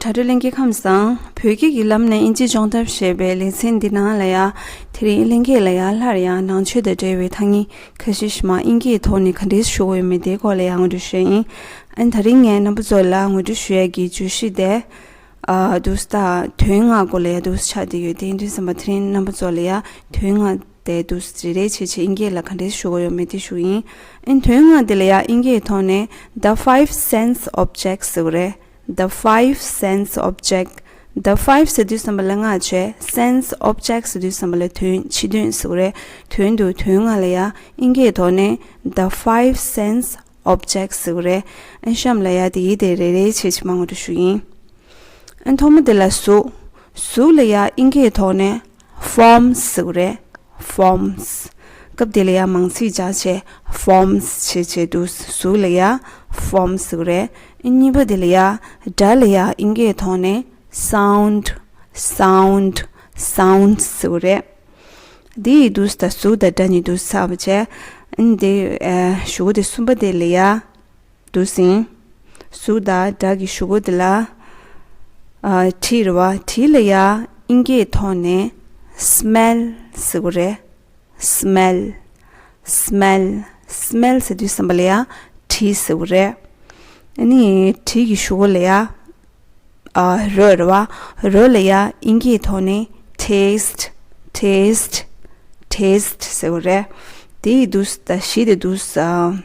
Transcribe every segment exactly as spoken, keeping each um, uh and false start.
དྲ་གྲོགས་ལྷན་རྒྱས་ཁམས་བཟང་། བོད་སྐད་ཀྱི་ལམ་ནས་དབྱིན་ཇི་སྦྱོང་ཐབས་ཞེས་པའི་ལེ་ཚན་འདི་ནང་ལ་ཡ། དེ་རིང་ལྷན་རྒྱས་ལ་ཡ་སླར་ཡང་ནང་ཆོས་དང་འབྲེལ་བའི་ཐ་སྙད་ཁ་ཤས་ཤིག་མར་དབྱིན་སྐད་ཐོག་ནས་ག་འདྲས་ཞུ་དགོས་ཡོད་མེད་དེའི་སྐོར་ལ་ཡ་ངོ་སྤྲོད་ཞུ་ཡ་ཡིན། ཨ་ནི་དེ་རིང་ངས་རྣམ་པ་ཚོ་ལ་ངོ་སྤྲོད་ཞུ་ཡ་གི་བརྗོད་གཞི་དེ། ཨ་འདུག་སེ་ད་དོན་ལྔ་སྐོར་ལ་ཡ་འདུག་སེ་ཆགས་བསྡད་ཡོད། དེ་ཡིན་དུས་ཙམ་པ་དེ་རིང་རྣམ་པ་ཚོ་ལ་ཡ་དོན་ལྔ་དེ་འདུག་སེ་རེ་རེ་བྱས་བྱས་དབྱིན་སྐད་ལ་ག་འདྲས་ཞུ་དགོས་ཡོད་མེད་དེ་ཞུ་གི་ཡིན། ཨ་ནི་དོན་ལྔ་དེ་ལ་ཡ་དབྱིན་སྐད་ཐོག་ནས་The Five Sense Objects ཟེར་བ་རེད། The five sense object. The five ཟེར་དུས་ཙམ་པ་ལ་ལྔ་བྱས། Sense object ཟེར་དུས་ཙམ་པ་ལ་དོན་ཕྱི་དོན་ཟེར་བ་རེད། དོན་དུ་དོན་ལྔ་ལ་ཡ་དབྱིན་སྐད་ཐོག་ནས་The five sense object ཟེར་བ་རེད། ཨ་གཤམ་ལ་ཡ་དེ་ཡི་དེ་རེ་རེ་བྱས་བྱས་མར་ངོ་སྤྲོད་ཞུ་ཡིན། ཨ་ཐོག་མ་དེ་ལ་གཟུགས། གཟུགས་ལ་ཡ་དབྱིན་སྐད་ཐོག་ནས་Forms ཟེར་བ་རེད། Forms. སྐབས་དེ་ལ་ཡ་མང་ཚིག་སྦྱར་བྱས་Forms བྱས་བྱས་འདུག་གཟུགས་ལ་ཡ་Forms ཟེར་བ་རེད། གཉིས་པ་དེ་ལ་ཡ་སྒྲ་ལ་ཡ་དབྱིན་སྐད་ཐོག་ནས་Sound, Sound, Sounds ཟེར་བ་རེད། དེ་ཡི་འདུག་སེ་ད་གཟུགས་དང་སྒྲ་གཉིས་འདུག་སེ་ཚར་བ་བྱས། ཨ་ནི་དེ་ཨ་གཞུག་གུ་དེ་གསུམ་པ་དེ་ལ་ཡ། འདུག་སེ་ཡིན། གཟུགས་དང་སྒྲ་གི་གཞུག་གུ་དེ་ལ། ཨ་དྲི་རེད་བ། དྲི་ལ་ཡ་དབྱིན་སྐད་ཐོག་ནས་Smell ཟེར་གི་རེད། Smell. Smell. Smell ཟེར་དུས་ཙམ་པ་ལ་ཡ་དྲི་ཟེར་གི་རེད། ཨ་ནི་དྲི་གི་གཞུག་གུ་ལ་ཡ། ཨ་རོ་རེད་བ། རོ་ལ་ཡ་དབྱིན་སྐད་ཐོག་ནས་Taste, Taste, Taste ཟེར་གི་རེད། དེ་ཡི་འདུག་སེ་ད་བཞི་དེ་འདུག་སེ་ཨ་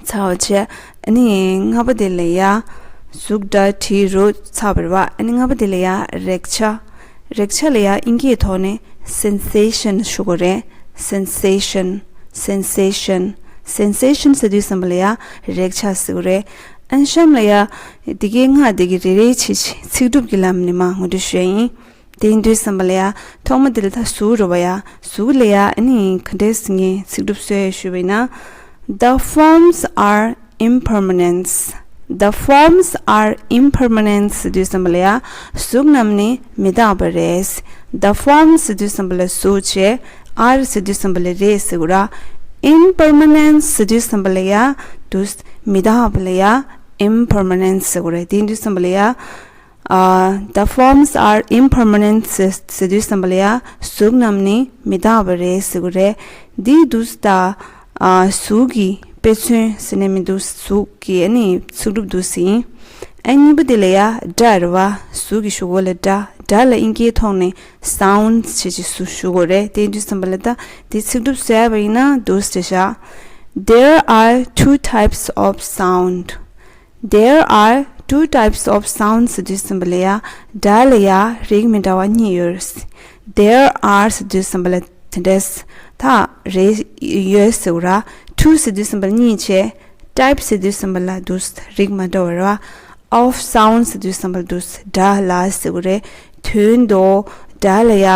ཚར་བ་བྱས། ཨ་ནི་ལྔ་པ་དེ་ལ་ཡ་གཟུགས་སྒྲ་དྲི་རོ་ཚར་བ་རེད་བ། ཨ་ནི་ལྔ་པ་དེ་ལ་ཡ་རེག་བྱ། རེག་བྱ་ལ་ཡ་དབྱིན་སྐད་ཐོག་ནས་Sensation ཞུ་གི་རེད། Sensation, Sensation, Sensation ཟེར་དུས་ཙམ་པ་ལ་ཡ་རེག་བྱ་ཟེར་གི་རེད། ཨ་གཤམ་ལ་ཡ་དེ་གའི་ལྔ་དེ་གི་རེ་རེ་བྱས་བྱས་ཚིག་གྲུབ་ཀྱི་ལམ་ནས་མར་ངོ་སྤྲོད་ཞུ་ཡ་ཡིན། དེ་ཡིན་དུས་ཙམ་པ་ལ་ཡ་ཐོག་མ་དེ་ལ་ད་གཟུགས་རེད་བ་ཡ། གཟུགས་ལ་ཡ་ཨ་ནི་ག་འདྲས་ངས་ཚིག་གྲུབ་བཟོས་ཡོད་ཞུས་པ་ཡིན་ན། The forms are impermanence. The forms are impermanence ཟེར་དུས་ཙམ་པ་ལ་ཡ་གཟུགས་རྣམས་ནི་མི་རྟག་པ་རེད། The forms ཟེར་དུས་ཙམ་པ་ལ་གཟུགས་བྱས། Are ཟེར་དུས་ཙམ་པ་ལ་རེད་ཟེར་གི་ར། Impermanence ཟེར་དུས་ཙམ་པ་ལ་ཡ་འདུག་སེ་མི་རྟག་པ་ལ་ཡ་Impermanence ཟེར་གི་རེད། དེ་ཡིན་དུས་ཙམ་པ་ལ་ཡ། ཨ་The forms are impermanent ཟེར་དུས་ཙམ་པ་ལ་ཡ་གཟུགས་རྣམས་ནི་མི་རྟག་པ་རེད་ཟེར་གི་རེད། འདི་འདུག་སེ་ད་ཨ་གཟུགས་ཀྱི་དཔེ་མཚོན་ཟེར་ནས་མི་འདུག་གཟུགས་ཀྱི་ཨ་ནི་ཚིག་གྲུབ་འདུག་སེ་ཡིན། ཨ་གཉིས་པ་དེ་ལ་ཡ་སྒྲ་རེད་བ། གཟུགས་ཀྱི་གཞུག་གུ་ལ་སྒྲ། སྒྲ་ལ་དབྱིན་སྐད་ཐོག་ནས་Sounds བྱས་བྱས་སུ་ཞུ་དགོས་རེད། དེ་ཡིན་དུས་ཙམ་པ་ལ་ད་དེ་ཚིག་གྲུབ་བཟོས་པ་ཡིན་ན་འདུག་སེ་བྱས་བཞག There are two types of sound. There are two types of sounds ཟེར་དུས་ཙམ་པ་ལ་ཡ་སྒྲ་ལ་ཡ་རིགས་མི་འདྲ་བ་གཉིས་ཡོད། There are ཟེར་དུས་ཙམ་པ་ལ་དེ་འདྲས་ད་རེད་ཡོད་ཟེར་བ་ར། Two ཟེར་དུས་ཙམ་པ་ལ་གཉིས་བྱས། Type ཟེར་དུས་ཙམ་པ་ལ་འདུག་རིགས་མ་འདྲ་བ་ར། Of sound ཟེར་དུས་ཙམ་པ་ལ་འདུག་སྒྲ་ལ་ཟེར་བ་རེད། དོན་དུ་སྒྲ་ལ་ཡ་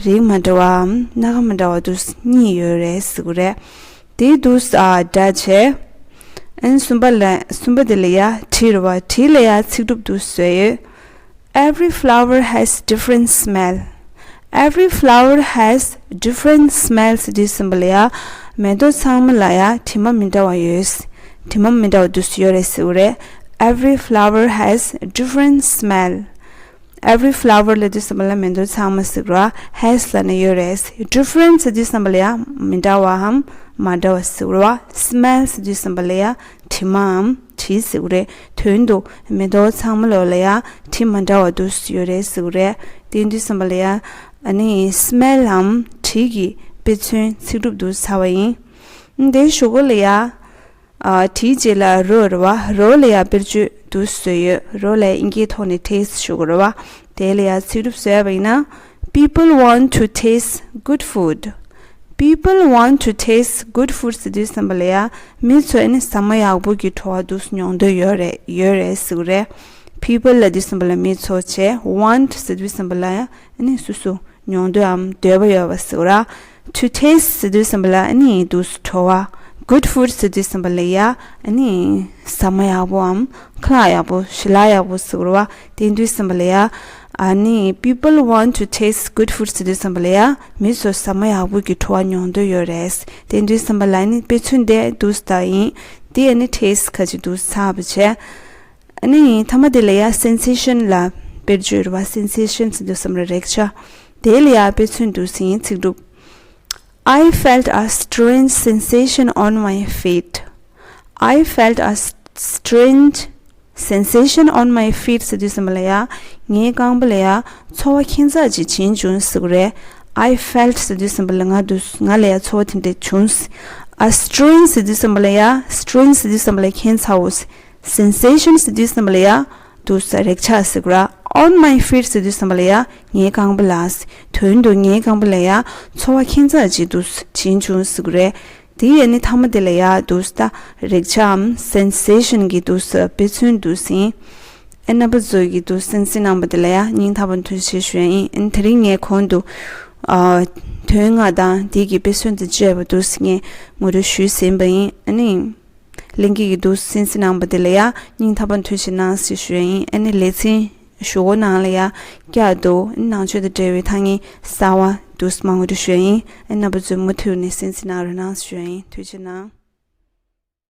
རིགས་མ་འདྲ་བའམ་སྣ་ཁ་མ་འདྲ་བ་འདུག་གཉིས་ཡོད་རེད་ཟེར་བ་རེད། དེ་འདུག་ཨ་སྒྲ་བྱས། ཨན་གསུམ་པ་ལ་གསུམ་པ་དེ་ལ་ཡ་དྲི་རེད་བ། དྲི་ལ་ཡ་ཚིག་གྲུབ་འདུག་བཟོས་ཡོད། Every flower has different smell. Every flower has different smell ཟེར་དུས་ཙམ་པ་ལ་ཡ་མེ་ཏོག་ཚང་མ་ལ་ཡ་དྲི་མ་མི་འདྲ་བ་ཡོད། དྲི་མ་མི་འདྲ་བ་འདུག་ཡོད་རེད་ཟེར་བ་རེད། Every flower has different smell. Every flower ལབ་དུས་ཙམ་པ་ལ་མེ་ཏོག་ཚང་མ་ཟེར་ར། Has ལབ་ན་ཡོད་རེད། Different ཟེར་དུས་ཙམ་པ་ལ་ཡ་མི་འདྲ་བའམ་མ་འདྲ་བ་ཟེར་ར། Smell ཟེར་དུས་ཙམ་པ་ལ་ཡ་དྲི་མའམ་དྲི་ཟེར་རེད། དོན་དུ་མེ་ཏོག་ཚང་མ་ལོ་ལ་ཡ་དྲི་མ་འདྲ་བ་འདུག་ཡོད་རེད་ཟེར་རེད། དེ་དུས་ཙམ་པ་ལ་ཡ་ཨ་ནི་smell ལམ་དྲི་གི་དཔེ་མཚོན་ཚིག་གྲུབ་འདུག་ཚར་བ་ཡིན། དེ་གཞུག་གུ་ལ་ཡ། ཨ་དེའི་རྗེས་ལ་རོ་རེད་བ། རོ་ལ་ཡ་དཔེར་བརྗོད་འདུག་བཟོས་ཡོད། རོ་ལ་ཡ་དབྱིན་སྐད་ཐོག་ནས་taste ཞུ་དགོས་རེད་བ། དེ་ལ་ཡ་ཚིག་གྲུབ་བཟོས་པ་ཡིན་ན། People want to taste good food. People want to taste good food ཟེར་དུས་ཙམ་པ་ལ་ཡ་མི་ཚོ་ཨ་ནི་ཟ་མ་ཡག་པོ་གི་བྲོ་བ་འདུག་མྱོང་འདོད་ཡོད་རེད་ཡོད་རེད་ཟེར་གི་རེད། People ལབ་དུས་ཙམ་པ་ལ་མི་ཚོ་བྱས། Want ཟེར་དུས་ཙམ་པ་ལ་ཡ་ཨ་ནི་སུ་སུ། མྱོང་འདོད་འམ་འདོད་པ་ཡོད་པ་ཟེར་བ་ར། To taste ཟེར་དུས་ཙམ་པ་ལ་ཨ་ནི་འདུག་བྲོ་བ། Good food ཟེར་དུས་ཙམ་པ་ལ་ཡ་ཨ་ནི་ཟ་མ་ཡག་པོའམ་ཁ་ལག་ཡག་པོ་ཞལ་ལག་ཡག་པོ་ཟེར་བ་ར། དེ་དུས་ཙམ་པ་ལ་ཡ་ཨ་ནི་people want to taste good food ཟེར་དུས་ཙམ་པ་ལ་ཡ་མི་ཚོ་ཟ་མ་ཡག་པོ་གི་བྲོ་བ་མྱོང་འདོད་ཡོད་རེད། དེ་དུས་ཙམ་པ་ལ་ཨ་ནི་དཔེ་མཚོན་དེ་འདུག་ད་ཡིན། དེ་ཨ་ནི་taste ཁ་ཅིག་འདུག་ཚར་བ་བྱས། ཨ་ནི་མཐའ་མ་དེ་ལ་ཡ་སེན་སེ་ཤན་ལ་དཔེར་བརྗོད་རེད་བ། སེན་སེ་ཤན་ཟེར་དུས་ཙམ་ལ་རེག་བྱ། དེ་ལ་ཡ་དཔེ་མཚོན་དུ་ཟིན་ཚིག་གྲུབ། I felt a strange sensation on my feet. I felt a strange sensation on my feet ཟེར་དུས་ཙམ་པ་ལ་ཡ། ངའི་རྐང་པ་ལ་ཡ་ཚོར་བ་ཁྱད་མཚར་ཅིག་བྱུང་བྱུང་ཟེར་གི་རེད། I felt ཟེར་དུས་ཙམ་པ་ལ་ང་འདུག་ང་ལ་ཡ་ཚོར་བ་དེ་འདྲ་བྱུང་། A strange ཟེར་དུས་ཙམ་པ་ལ་ཡ། Strange ཟེར་དུས་ཙམ་པ་ལ་ཁྱད་མཚར་བོ། Sensation ཟེར་དུས་ཙམ་པ་ལ་ཡ། འདུག་ས་རེག་བྱ་ཟེར་གི་ར། On my feet ཟེར་དུས་ཙམ་པ་ལ་ཡ། ངའི་རྐང་པ་ལ། དོན་དུ་ངའི་རྐང་པ་ལ་ཡ། ཚོར་བ་ཁྱད་མཚར་ཅིག་འདུག་ས་བྱུང་བྱུང་ཟེར་གི་རེད། དེ་ཡི་ནི་མཐའ་མ་དེ་ལ་ཡ་འདུག་ས་ད་རེག་བྱའམ་སེན་སེ་ཤན་གྱི་འདུག་ས་དཔེ་མཚོན་འདུག་ཟིན། ཨེ་རྣམ་པ་ཚོ་གི་འདུག་སེམས་སེམས་ནང་པ་དེ་ལ་ཡ་སྙིང་ཐག་པ་ནས་ཐུགས་རྗེ་ཆེ་ཞུ་ཡ་ཡིན། ཨ་ནི་དེ་རིང་ངས་གོང་དུ་ཨ་དོན་ལྔ་དང་དེ་གི་དཔེ་མཚོན་དང་བཅས་པ་འདུག་ངས་ངོ་སྤྲོད་ཞུས་ཟིན་པ་ཡིན། ཨ་ནི་ལྷན་རྒྱས་ཀྱི་འདུག་སེམས་སེམས་ནང་པ་དེ་ལ་ཡ་སྙིང་ཐག་པ་ནས་ཐུགས་རྗེ་གནང་ཞེས་ཞུ་ཡ་ཡིན། ཨ་ནི་ལེ་ཚན་ཞུ་སྒོ་ནང་ལ་ཡ་བསྐྱར་དུ་ཨ་ནི་ནང་ཆོས་དང་འབྲེལ་བའི་ཐ་སྙད་གསར་བ་འདུག་མ་ངོ་སྤྲོད་ཞུ་ཡ་ཡིན། ཨ་ནི་རྣམ་པ་ཚོས་མུ་མཐུད་ནས་སེམས་སེམས་གནང་རོགས་གནང་ཞུ་ཡ་ཡིན། ཐུགས་རྗེ་གནང་།